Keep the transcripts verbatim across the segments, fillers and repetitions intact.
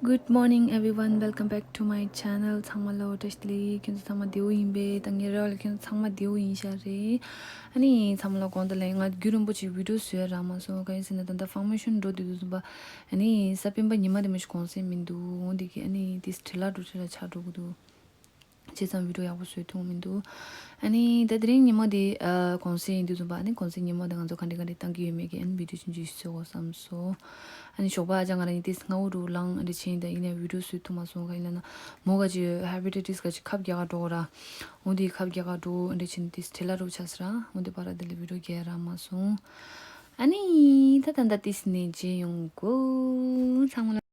Good morning everyone, welcome back to my channel. ཚང་མ་ལ་བཀྲ་ཤིས་བདེ་ལེགས། ཁྱེད་ཚོ་ཚང་མ་བདེ་པོ་ཡིན་པས། ད་ངའི་རེ་བ་ལ་ཁྱེད་ཚོ་ཚང་མ་བདེ་པོ་ཡིན་ཤག་རེད། ཨ་ནི་ཚང་མ་ལ་དགོངས་དག་ལན། ང་རྒྱུན་རིང་པོ་ཅིག་བི་ཌིའོ་བཟོས་རག་མ་སོང་། གང་ཡིན་ཟེར་ན་ད་ལྟ་ཕོར་མེ་ཤོན་འགྲོ་བསྡད་དུས་ཙམ་པ། ཨ་ནི་གཟའ་སྤེན་པ་ཉི་མ་དེ་མ་གཞི་གུང་སེང་མི་འདུག་འོ་འདི་གི་ཨ་ནི་དེ་བྲེལ་ལ་འགྲོ་བྲེལ་ལ་ཆགས་འགྲོ་གི་འདུག་བྱས་ཙང་བི་ཌིའོ་ཡག་པོ་བཟོ་ཐུབ་མི་འདུག་ཨ་ནི་ད་དེ་རིང་ཉི་མ་དེ་ཨ་གུང་སེང་ཡིན་དུས་ཙམ་པ། ཨ་ནི་གུང་སེང་ཉི་མ་དེ་ང་ཚོ་ག་འདྲ་ག་འདྲ་བཏང་གི་ཡོད་མེད་ཀྱི་ཨ་ནི་བི་ཌིའོ་ཆུང་ཆུང་ཞིག་བཟོ་དགོས་བསམ་སོང་། ཨ་ནི་ཞོགས་པ་ཨ་ཅག་ང་རང་གཉིས་དེ་སྔ་པོ་འདྲ་ལངས་ཨ་འདྲ་བྱས་ཡིན་ན་བི་ཌིའོ་བཟོ་ཐུབ་མ་སོང་། ག་ཡིན་ན་ན་མོ་ག་ཅིག་ཧེ་པ་ཊའི་ཊི་སི་ག་ཅིག་ཁབ་རྒྱག་ག་འགྲོ་དགོས་ར། འོ་དེ་ཁབ་རྒྱག་ག་འགྲོ་ཨ་འདྲ་བྱས་ནས་དེ་བྲེལ་ལ་འགྲོ་ཆགས་སོང་ར། འོ་དེ་བར་དེ་ལ་བི་ཌིའོ་རྒྱག་རག་མ་སོང་། ཨ་ནི་ད་ད་ད་དེ་སི་ནས་མཇལ་ཡོང་གོ་ཚང་མ་ལ།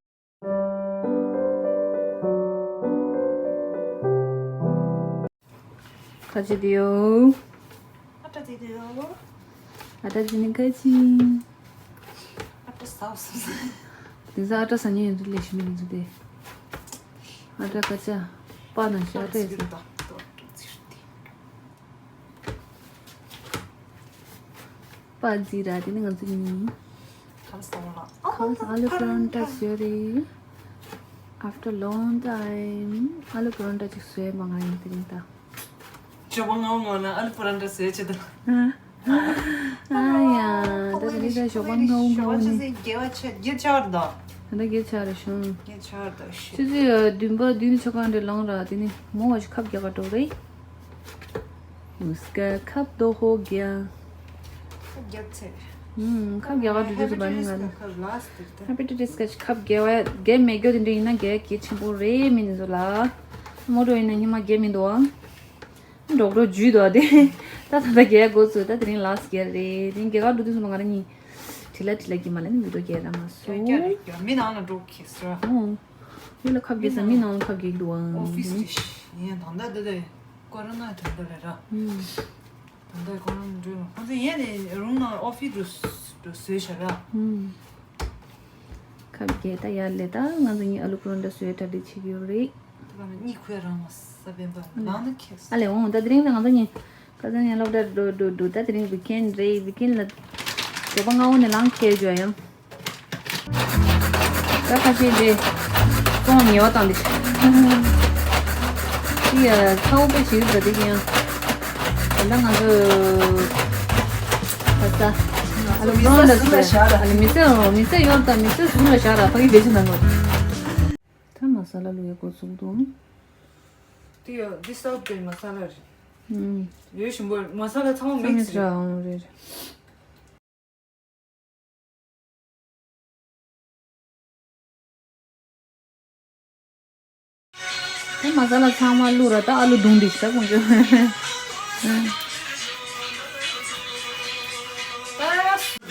ཁ་ཆེ་དེའོ། ཨ་ཏྲ་དེ་དེའོ། ཨ་ཏྲ་དེ་ནི་ཁ་ཆེ། ཨ་ཏྲ་ཟ་བ་སོང་ཟ། དེང་སང་ཨ་ཏྲ་ཟ་ཉེན་ཡོད་འདུག་ལས་ཤི་མི་འདུག་དེ། ཨ་ཏྲ་ཁ་ཆེ། པ་ན་ཤ་ཨ་ཏྲ་ཡོད་ཟ། པ་ཛི་ར་དེ་ནི་ང་ཚོ་གཉིས། ཁམས་སང་ལ། ཁམས་སང་ཨ་ལུ་པ་རོན་ཊ་བཟོས་རེད། After long time ཨ་ལུ་པ་རོན་ཊ་ཅིག་བཟོས་མ་ང་ཡིན་དེ་རིང་ད། ཞོགས་པ་སྔ་པོ་སྔ་པོ་ན་ཨ་ལུ་པ་རོན་ཊ་བཟོས་བྱེད་དོ། ཨ་ཡ། ད་དེ་རིང་ད་ཞོགས་པ་སྔ་པོ་སྔ་པོ་ནི། ཞོགས་པ་ཆུ་ཚོད་བརྒྱད་པ་ཆ་བརྒྱད་ཆགས་རེད་ད། ད་ལྟ་བརྒྱད་ཆགས་རེད་ཤོང་། བརྒྱད་ཆགས་རེད་ད་ཤི། ཆུ་ཚོད་བདུན་པ་བདུན་ཆ་གང་རེད་ལངས་ར་དེ་ནི་མོ་བ་ཞིག་ཁབ་རྒྱག་ག་འགྲོ་རེད། उसका कप धो हो गया། རྒྱབ་ཚེ། ཨུམ། ཁབ་རྒྱག་ག་འགྲོ་དུས་སུ་བ་ནི་ང་ལ། ཧེ་པ་ཊའི་ཊི་སི་ག་ཁབ་རྒྱག་པ་རྒྱག་མེད་རྒྱུ་དེ་འདྲ་ཡིན་ན་རྒྱག་གལ་ཆེན་པོ་རེད་མི་འདི་ཚོ་ལ། མོ་འགྲོ་ཡིན་ན་ཉི་མ་རྒྱག་མི་འདུག་ཨ། འགྲོ་འགྲོ་འཇུས་འདུག་ཨ་དེ། ད་ད་ལྟ་རྒྱག་དགོས་ཚུལ་ད་དེ་རིང་ལཱ་སི་ཊི་རྒྱག་རེད། དེ་རིང་རྒྱག་ག་འགྲོ་དུས་སུ་མ་ང་རང་གཉིས། བྲེལ་ལ་བྲེལ་ལ་གྱིས་མ་ལ་ནི་མི་འགྲོ་རྒྱག་ར་མ་སོང་། རྒྱག་རྒྱག་མི་ནང་ལ་འགྲོ་ཁེ་སོ། ཨོ། ཡུལ་ལ་ཁབ་རྒྱག་ས་མི་ནང་ལ་ཁབ་རྒྱག་འདུག་ཨ། ཨོ་ཕི་སི་དེ་ཤི་ཡིན་ད་ལྟ་འདི་དེ་ཀོ་རོ་ན་དེ་འདྲ་རེད་ར། ཨུམ། ད་ལྟ་ཁོ་རང་འགྲོ་ཡོང་ཁོང་ཚོ་ཡན་ནས་རུང་ནང་ཨོ་ཕི་འགྲོ་འགྲོ་བཟོས་བྱ་ར། ཨུམ། ཁབ་རྒྱག་ད་ཡར་ལས་ད་ང་ཚོ་གཉིས་ཨ་ལུ་པ་རོན་ཊ་བཟོས་གྲ་སྒྲིག་བྱེད་ཀྱི་ཡོད་རེད། ད་ག་ནས་གཉིད་ཁུག་རང་མ་ས་བན་པ་ལང་ན་ཁེ་སོ། ཨ་ལས་འོང་ད་དེ་རིང་ད་ང་ཚོ་གཉིས་ཁ་སང་ཡང་སློབ་གྲྭ་འགྲོ་འགྲོ་འགྲོ་ད་དེ་རིང་ཝི་ཀེན་རེད། ཝི་ཀེན་ལ་ཞོགས་པ་སྔ་པོ་ནས་ལངས་ཁེལ་འཇོག་ཡང་། ད་ཁ་ཤས་རེད། ཙོང་ཉེ་བ་དང་འདི། འདི་ཡ་ཚ་བོ་པོ་ཞིག་རེད་འདི་ཡང་། ད་ལྟ་ང་ཚོ་ད་ལྟ་ཨ་ལ་མི་ཚེ་ཟུར་ལ་བཞག་ར། ཨ་ལ་མི་ཚེ་མི་ཚེ་ཡོད་དང་མི་ཚེ་ཟུར་ལ་བཞག་ར་ཕ་གི་བེད་སྤྱོད་གནང་དགོས། ད་མ་ས་ལ་ལུ་ཡ་འགོ་ཚུགས་འདུག་འདི་ཡ་འདི་སའུ་ཐི་ཀོ་རི་ཡའི་མ་ས་ལ་རེད། ཨུམ། ཡོད་ཞིམ་པོ་མ་ས་ལ་ཚང་མ་མིག་སི་རེད། ཨང་རེད། ད་མ་ས་ལ་ཚང་མ་བླུགས་ར་ད་ཨ་ལུ་བརྡུངས་འདི་ཞིག་ད་ཁོང་ཚོས། ཨུམ།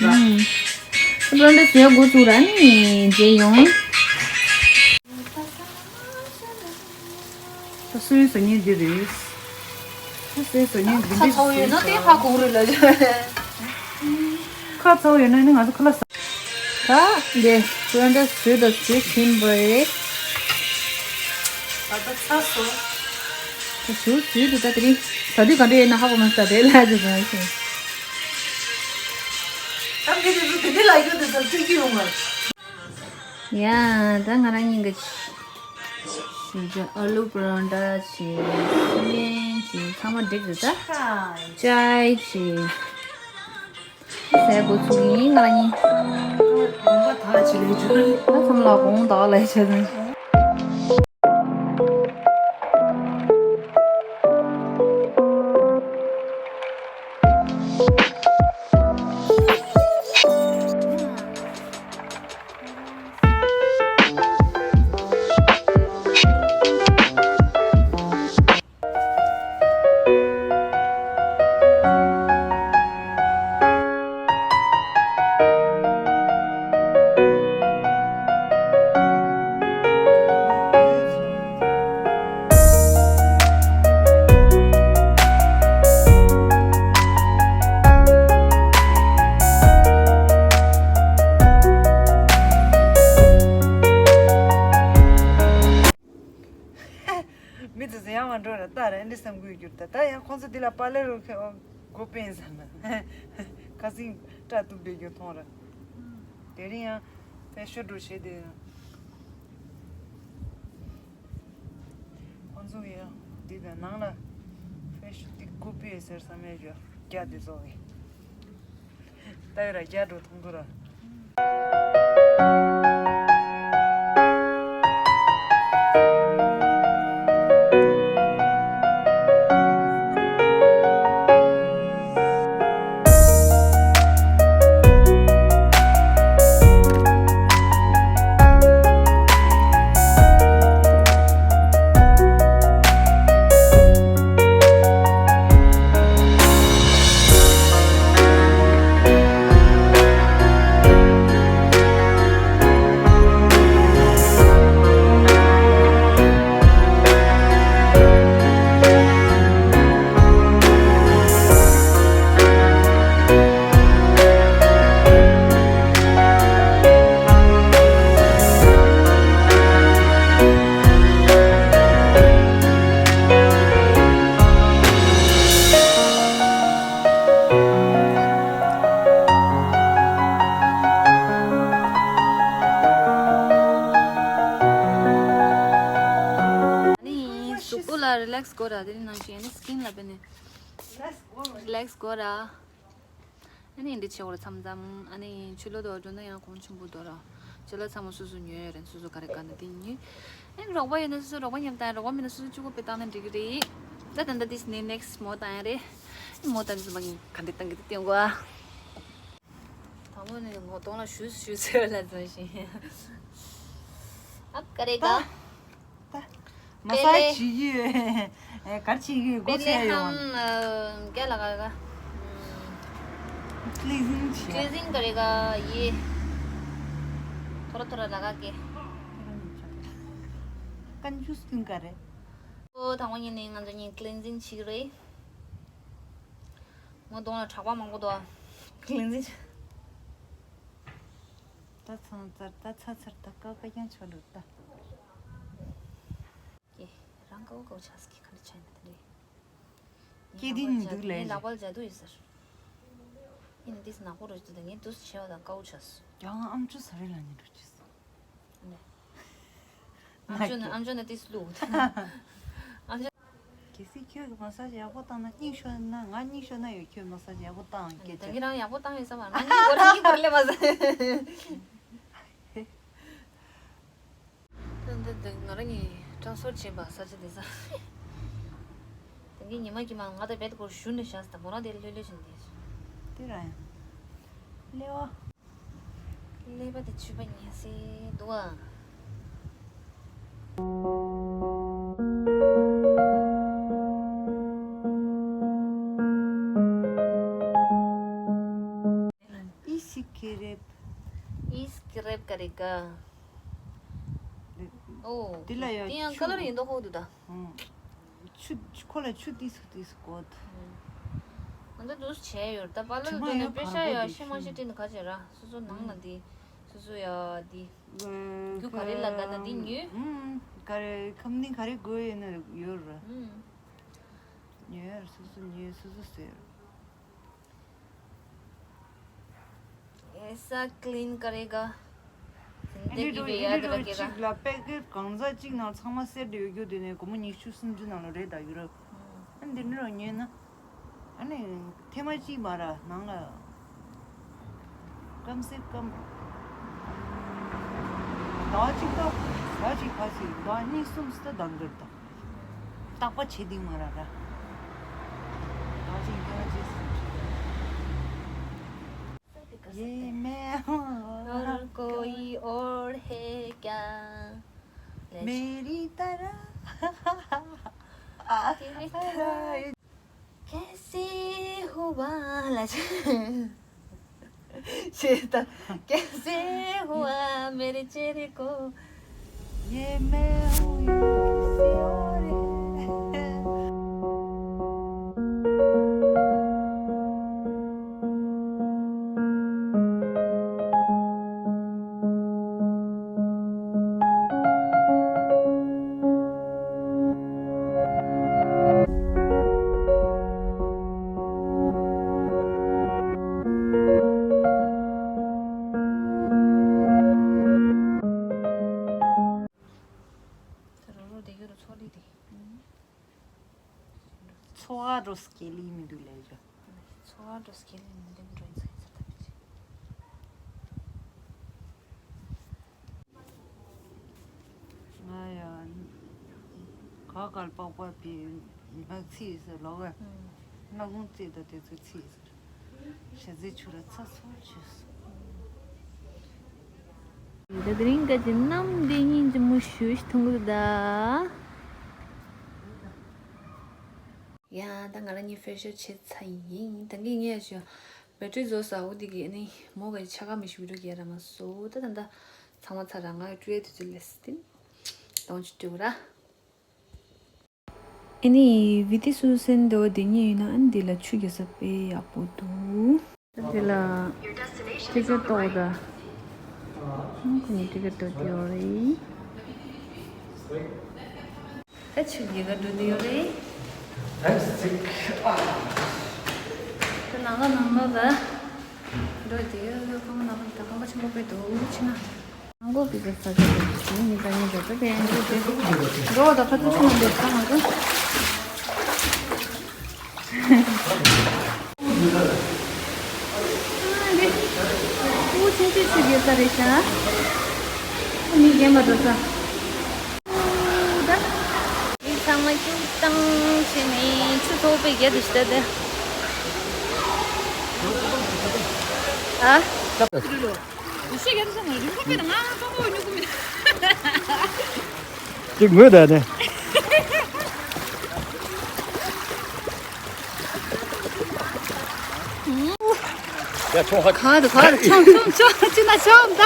ཨུམ། ད་འགྲོ་འདྲ་བཟོས་འགོ་བཙུགས་ར་ནི་མཇལ་ཡོང་། ད་སོའི་བཟོ་མཁན་འདི་རེད། ད་སོའི་བཟོ་མཁན་འདི་འདྲ་ཁ་ཚ་བོ་ཡོད་ན་དེ་ཁ་གོང་རེད་ལ། ཁ་ཚ་བོ་ཡོད་ན་ནི་ང་ཚོ་ཁ་ལག་ཟ། ད་འདི་སོ་འདྲ་བཟོས་དང་བཟོས་ཟིན་པ་རེད། ད་ད་ཚ་སོ། ད་བཟོས་བཟོས་དུས་ད་དེ་རིང་ཟ་དུས་ག་འདྲ་ཡོད་ན་ཧ་གོ་མ་ཟ་དེ་ལ་ཟ་ཟ་ཞིང་། ད་མི་རེ་རུ་དེ་འདྲ་ལ་ཡོད་དེ་ཟ་སྤྲོད་ཀྱི་ཡོང་ང་། ཡ། ད་ང་རང་གཉིས་ཀྱི་ཞིག་ཅིག་ཨ་ལུ་པ་རོན་ཊ་ཅིག་སི་མེན་ཅིག་ཚང་མ་འགྲིག་རེད་ད། ཅའི་ཅིག་ཟས་འགོ་ཚུགས་ཡིན་ང་རང་གཉིས། ད་ཚང་མ་ལ་དགོང་དག་ལ་བྱས་ཙང་། མི་དེ་ཚོ་ཡང་མ་འགྲོ་ར་ལྟ་ར་ཨེ་འདྲ་བསམ་གི་གྱུར་ད། ད་ཡང་ཁོང་ཚོ་འདི་ལ་པཱ་ལེ་རུ་ཁ་སྒོ་སྤེན་ཟེར་ན་ཁ་སིང་སྐྲ་གཏུབ་པའི་རྒྱུ་མཐོང་ར། དེ་རིང་ཡང་ཕེ་ཤོ་འགྲོ་བྱས་ཏེ། ཚོ་ཡ། འདི་དང་ནང་ལ་ཧྥེ་ཤོན་འདི་ཀོ་པི་ཟེར་བསམ་ཡས་ཡོད། རྒྱ་འདི་ཚོ་གི་ལྟ་བའི་ར་རྒྱ་འགྲོ་ཐུང་དུ་ར། ནི་གཟུགས་པོ་ལ་རི་ལེགས་དགོས་ར། དེ་ནི་ནང་བཞིན་ནི་སི་ཀིན་ལ་བས་ནི་རི་ལེགས་དགོས་ར། ཨ་ནི་འདི་བྱེད་དགོས་ར་མཚམས་མཚམས། ཨ་ནི་ཆུ་ལོ་དོ་འགྲོ་ན་ཡང་གོང་ཆེན་པོ་དོ་ར། ཆུ་ལོ་ཚང་མ་སོ་སོ་ཉོས་ཡོད་རེད། སོ་སོ་ག་རེ་ག་ན་དེ་ཉོས། ཨ་ནི་རོགས་པ་ཡོད་ན་སོ་སོ་རོགས་པ་མཉམ་དང་། རོགས་པ་མེད་ན་སོ་སོ་གཅིག་པོ་དཔེ་བཏང་ན་འགྲིག་གི་རེད། ད་ད་ད་དེ་ནི་ནེག་སི་མོ་བཏང་ཡ་རེད། མོ་བཏང་དུས་ཙམ་པ་ངས་ག་འདྲ་བཏང་གི་འདུག་སྟོན་གོ་ཨ། དང་པོ་ནི་ངོ་གདོང་ལ་ཞུ་ཞུ་ཟེར་ལ་མཛོད་བཞིན། ཨ་ཀ་རེ་ག་ད། ད། མ་སཱ་ཇི་བྱེད་ཀྱི་ཡོད། ཨེ། ག་རེ་བྱེད་ཀྱི་ཡོད། སྒོ་ཕེ་ལེ་ཕྱེ་ཡོང་ཧམ། ཨ། རྒྱ་ལ་ག་ག་ཀི་ལིན་སིང་བྱེད། ཀི་ལིན་སིང་ག་རེ་ག་ཡེ། ཐོ་ར་ཐོ་ར་ལ་ག་ཀེ། ཀན་ཇུས་ཀིན་ག་རེ། ཨོ། དང་པོ་ཉིད་ནས་ང་ཚོ་གཉིས་ཀི་ལིན་སིང་བྱེད་ཀྱི་རེད། ངོ་གདོང་ལ་གྲགས་པ་མང་པོ་འདུག་ཀི་ལིན་སིང་། ད་ཚང་ཚར། ད་ཚ་ཚར། ད་ཀ་ཀ་རྐྱང་ཆོག་ལོ་ད། ཀྱེ། རང་ཀའོ་ཀའོ་ཆགས་ཀྱི་ག་འདྲ་ཆགས་ཡིན་ན་དེ་འདྲའི། ཀྱེ་དེ་ནི་འདུག་ལས། ངའི་ལག་པ་ལ་ཇ་དུ་ཡོད་ཟེར། ཡིན་ན་དེས་ནག་པོ་རུ་ཞིག་འདུག་ངས་དུས་ཆེ་བ་དང་དཀའ་བོ་ཆགས་སོང་། ཡང་ཨམ་ཅོག་ས་རེ་ལ་ནི་འགྲོ་ཅི་སོང་། ཨ་མཆོད་ན། ཨ་མཆོད་ན་དེས་བླུག་ཨ་མཆོད། གལ་སྲིད་ཁྱོད་ཀྱིས་མ་སཱ་ཇི་ཡག་པོ་བཏང་ན། སྙིང་ཤོར་ན། ང་སྙིང་ཤོར་ན་ཡོད། ཁྱོད་མ་སཱ་ཇི་ཡག་པོ་བཏང་། སྐད་ཆ། ད་གིན་རང་ཡག་པོ་བཏང་ཡོད་ས་མ་རེད། ང་གཉིས་སྐོར་གཉིས་སྐོར་སླེབས་མ་ཟེར། ད་ད་ད་ང་རང་གཉིས་སྐྲ་སོར་བྱེད་པ་ས་ཆ་དེ་ས། ད་གིན་ཉི་མ་གི་མ་ང་ད་བེད་སྐོར་ཞུ་ནས་བཞག་ད་མོ་རང་དེ་ལྷོད་ལྷོད་བྱེད་འདི། དེ་རང་ཡང་སླེབས་པ། ཀླད་པ་དེ་ཆུད་པ་ཉལ་སྲིད་འདུག་ཨ། ཨི་སི་ཀི་རེབ། ཨི་སི་ཀི་རེབ་ག་རེ་ག་ཨོ། དེ་ལ་ཡང་དེ་ཡང་ཆུ་ཀ་ལར་ཡིན་མདོག་ཁ་པོ་འདུག་ད། ཨང་། ཆུ། ཁོ་ལ་ཆུ་ཏིས་སུ་ཏིས་སུ་བཀོད། ང་ཚོ་འདུག་བྱས་ཡོད་ད། པཱ་ལགས་དྲི་མ་དེ་ནས་ཡོད་པེ་ཤ་གར་ཡ་བཀོད་ཤེ་མ་ཤེ་དེ་སྤྲིན་ག་བྱས་ར། སོ་སོ་ནང་ལ་འདི། སོ་སོ་ཡ་འདི། རྒྱུ་ག་རེ་ལ་དགའ་ན་འདི་ཉོས། ཨུམ། ག་རེ་ཁམས་ནི་ག་རེ་དགོས་ཡོད་ན་ཡོད་ར། ཨུམ། ཉོས་ར། སོ་སོ་ཉོས། སོ་སོ་བཟོས་ར། ཨེ་ས་ཀི་ལིན་ཀ་རེ་ག་ཨ་ནི་འགྲོ་ཨ་ནི་འགྲོ་གཅིག་ལ་པེ་ཀེཊ་གང་ཟག་གཅིག་ནང་ཚང་མ་སེ་ཊི་ཡོད་རྒྱུ་དེ་ནས་སྒོར་མོ་ཉི་ཤུ་སུམ་ཅུ་ནང་ལ་རེད་ད་ཡོད་ར། ཨ་ནི་འདི་འདྲ་ཉོས་ན། ཨ་ནི་ཐེངས་མ་གཅིག་མ་ར་ནང་ལ། ཀམ་སེ་ཀམ། ཟླ་བ་གཅིག་ད། ཟླ་བ་གཅིག་ཕ་ཚིག་ཟླ་བ་གཉིས་གསུམ་ཙམ་ད་འདང་གི་རེད་ད། རྟག་པ་བྱེད་དེ་མ་ར་ར། ཟླ་བ་གཅིག་ཉི་མ་རྗེས་སུ་ཁྲིད། ये मैं हूँ और कोई और है क्या? मेरी तरह तेरी तरह कैसे हुआ? ལ་ཆེ། ཤེས་ད། कैसे हुआ मेरे चेहरे को? ये मैं हूँ या किसी और है? རོ་རོ་དེ་གི་རུ་ཚོགས་ལི་དེ། འཚོ་བ་འགྲོ་སྐྱེལ་ལི་མི་འདུག་ལས་ཀྱང་། འཚོ་བ་འགྲོ་སྐྱེལ་ལི་མི་འདུག་འགྲོ་ཡིན་ས་ཡིན་ས་ད་ང་ཡང་ག་གལ་པགས་པ་པའི་ནག་ཚིག་ཟེར་ལོག་ག་ནག་ཁུང་རྩེ་དང་དེ་ཚོ་ཚིག་ཟེར། ཞེ་ཟེ་ཆུ་ར་ཚ་སོ་ཆུ་སོ། ད་དེ་རིང་ག་ཅི་གནམ་བདེ་སྙིང་རྗེ་མོ་ཞུ་ཞིག་ཐུང་གི་ད། ཡ་ད་ང་རང་གཉིས་ཕེ་ཤལ་བྱས་ཚར་ཡིན། ད་གིན་ངས་ཞུ་བེ་ཏྲི་བཟོ་ས་འོ་དེ་གི་ནི་མོ་ག་ཆ་ག་མི་ཞུ་རུ་གི་ཡ་ར་མ་སོ། ད་ད་ད་ཚང་མ་ཚར་ར་ང་ཡ་ཀྲུའི་དུས་ཚོད་ལས་སྟེ་དོང་ཆུ་ཏུ་ར། ཨ་ནི་བི་ཏི་སུ་སན་དོ་དེ་ཉེ་ཡིན་ན་ཨ་ནི་དེ་ལ་ཆུ་རྒྱག་ས་དཔེ་ཡག་པོ་འདུག་དེ་ལ་ཊི་ཀེ་ཊི་ཏོག་ད། ཁོ་ནི་ཊི་ཀེ་ཊི་ཏོག་དེ་ཡོད་རེད། ད་ཆུ་རྒྱག་ག་འགྲོ་དེ་ཡོད་རེད། ད་ནང་ལ་ནང་ལོགས་ལ་འགྲོ་དེ་ཡོད་རེད། ཁོང་ནང་ལ་ད་ཁང་པ་ཆེན་པོ་དཔེ་འདུག་ཕྱི་ན། ཨང་གོ་བི་ཟ་ས་ཆ་དེ་ཉིན་ད་ཉིན་ད་ད་དེ་ཡང་འགྲོ་དེ་འགྲོ་བ་ད་ཕ་ཚོ་ཆུ་ནང་འདུག་ས་མ་གོ། ཨུ་ཆུང་ཆུང་ཆུ་རྒྱག་ས་རེད་ཤག་མི་རྒན་པ་འགྲོ་ས། ཨུ་ད། མི་ཚང་མ་སྐྱུག་བཏང་བྱས་ནས་ཆུ་ཚོགས་པའི་རྒྱ་དུ་ཞིག་ད་དེ། ཨ། ཅིག་ངུས་བསྡད་ནས། ཡ་ཆུང་ཧ། ག་དུ་ག་དུ་ཆོམ་ཆོམ་ཆོམ་ཅི་ན་ཆོམ་ད།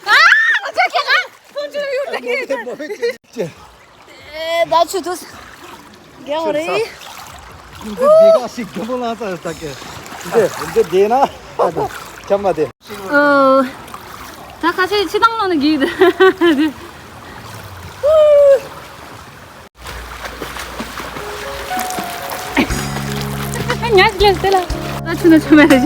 ཨ་ང་ཚོ་ཁྱེད་ལ་ཐོང་ཆུ་ཡོད་ད་ངེས་ད། ཨེ་ད་ཆུ་དུས། རྒྱ་འོ་རེད། འདི་འདི་ག་ཞིག་རྒྱ་མོ་ལ་ཙ་ད་གེ། འདི་འདི་འདི་ན་ཁྱམ་མ་དེ། ཨོ། ད་ཁ་ཤས་ཕྱི་ཐང་ལོག་ནས་གིས། ཉག་ཅིག་ལས་དེ་ལ། ད་ཆུ་ན་ཆུ་མེད་རེད།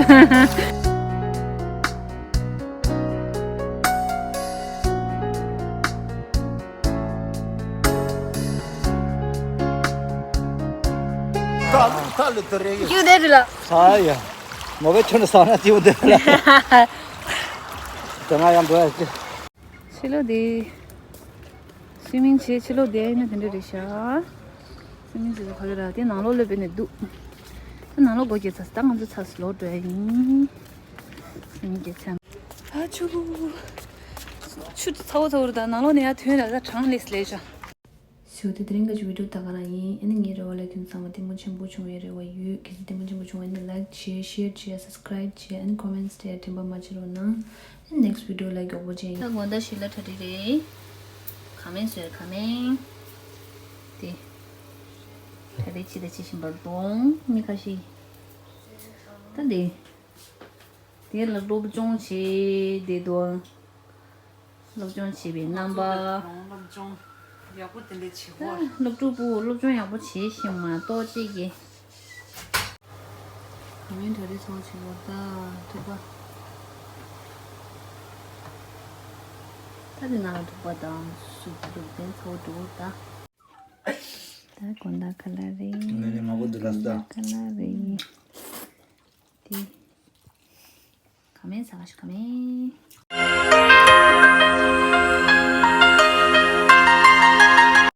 ད་ལུ་ད་ལུ་དུ་རེ་ཡོད། ཡོད་དེ་རེད་ལ། ས་ཡ། མོ་བའི་ཆུ་ནི་ས་ན་ཅིའུ་དེ་ལ། དེ་ང་ཡང་འགྲོ་ཡ་ཅི། ཕྱི་ལོགས་དེ། སུའི་མིང་བྱས་ཕྱི་ལོགས་དེ་ཡིན་ན་དེ་འདྲ་རེད་ཤག་སུའི་མིང་བྱས་ཚོ་ག་གི་ར་དེ་ནང་ལོགས་སླེབས་པའི་ནས་འདུག་དེ་ནང་ལོགས་སྒོ་རྒྱག་ཚར་ད་ང་ཚོ་ཚར་ལོག་འགྲོ་ཡ་ཡིན། སུའི་མིང་རྒྱག་ཚར། ཨ་ཆུ། ཆུ་ཚ་བོ་ཚ་བོ་རེད་ད་ནང་ལོགས་ནས་ཡར་ཐོན་ར་ད་གྲང་ལས་སླེབས་ཤག་སོ་དེ་དེ་རིང་གི་བི་ཌིའོ་ད་ག་རང་ཡིན། ཨ་ནི་ངའི་རེ་བ་ལ་ཁྱོད་ཚང་མ་བདེ་མོ་ཆེན་པོ་བྱུང་བའི་རེ་བ་ཡོད། གལ་སྲིད་བདེ་མོ་ཆེན་པོ་བྱུང་བ་ཡིན་ན་ལའིཀ་བྱེད། ཤེར་བྱེད། སབ་སི་ཀ་རབ་བྱེད། ཨ་ནི་ཀོ་མེན་ཊི་བྱེད། དྲན་པ་མ་བརྗེད་རོགས་གནང་། ཨ་ནི་ནེག་སི་ཊི་བི་ཌིའོ་ལ་མགྱོགས་པོ་མཇལ་ཡིན། ད་དགོང་དག་ཞིག་ལ་གྲ་སྒྲིག་རེད། ཁ་མེན་བཟོས་ཁ་མེན། དེ། གྲ་སྒྲིག་བྱེད་དང་བྱེད་བཞིན་པར་གདོང་མི་ཁ་ཤས། ད་འདི། དེ་ལ་སློབ་སྦྱོང་བྱེད་བསྡད་འདུག་སློབ་སྦྱོང་བྱེད་པའི་རྣམ་པ། སློབ་སྦྱོང་ཡག་པོ་དེ་འདྲ་བྱེད་ད་དགོས། སློབ་ཕྲུག་པོ་སློབ་སྦྱོང་ཡག་པོ་བྱེད་ཤེས་མ་གཏོགས་ཅིག་གི། ད་མིན་གྲ་སྒྲིག་ཚང་བྱེད་དགོས་ད་ཐུག་པ། ད་དེ་ནང་ལ་ཐུག་པ་དང་སུབ་སུབ་དེ་ཚོ་འགྲོ་ད། ད་དགོང་དག་ག་ལ་རེད། ངས་ནི་མང་པོ་འདུག་ལབ་ད། དགོང་དག་ག་ལ་རེད། དེ། ཁ་མེན་ཟ་ག་ཞིག་ཁ་མེན།